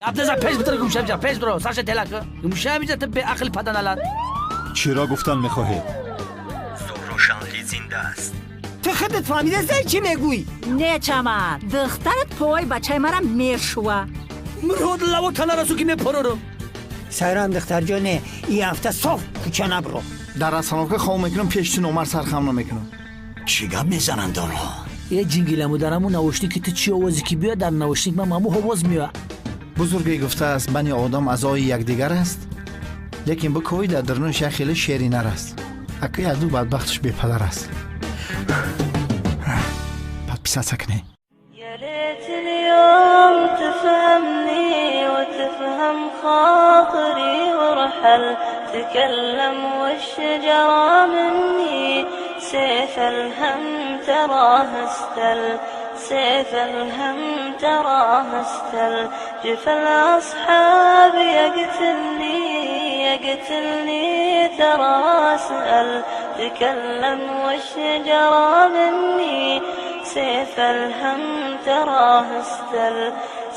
Абдаза, пеш битра, гумшамҷа, пеш биро, саша телака гумшамиҷа, ту беақл паданалат. Чиро гуфтан мехоҳед? Зурушанли зинда аст. Ту худат фаҳмидаста, чӣ мегӯӣ? Не, чаман, духтарат пои бачаи мара мешува. Мурод, лаво танарасу ки мепорорум. Сайран, духтарҷоне, ин ҳафта соф кӯча набро. Дар остановка хоб мекунам, пеши ту номар сархам намекунам. Чӣ гап мезананд онҳо? Е, ҷингиламу, дар ҳамун наушник ки ту чӣ овозе ки биёяд, дар наушник ман ҳамун овоз меояд. Бузурге гуфтааст: бани одам аъзои якдигар аст, лекин бикӯй, дар дарунаш як хеле шери нар аст. Ака, яду бадбахташ бепадар аст. Подписаться кунед. يا ليت اليوم تفهمني وتفهم خاطري ورحل. تكلم والشجرة مني، سيف الهم تراه استل، سيف الهم تراه استل. جفا الأصحاب يقتلني، يقتلني ترى أسأل. تكلم والشجرة مني، سيف الهم تراه استل،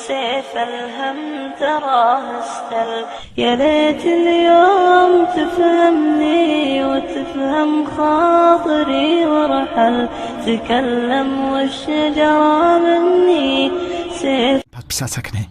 سيف الهم تراه استل. يا ليت اليوم تفهمني وتفهم خاطري ورحل. تكلم والشجرة مني، سيف Подписаться кунед.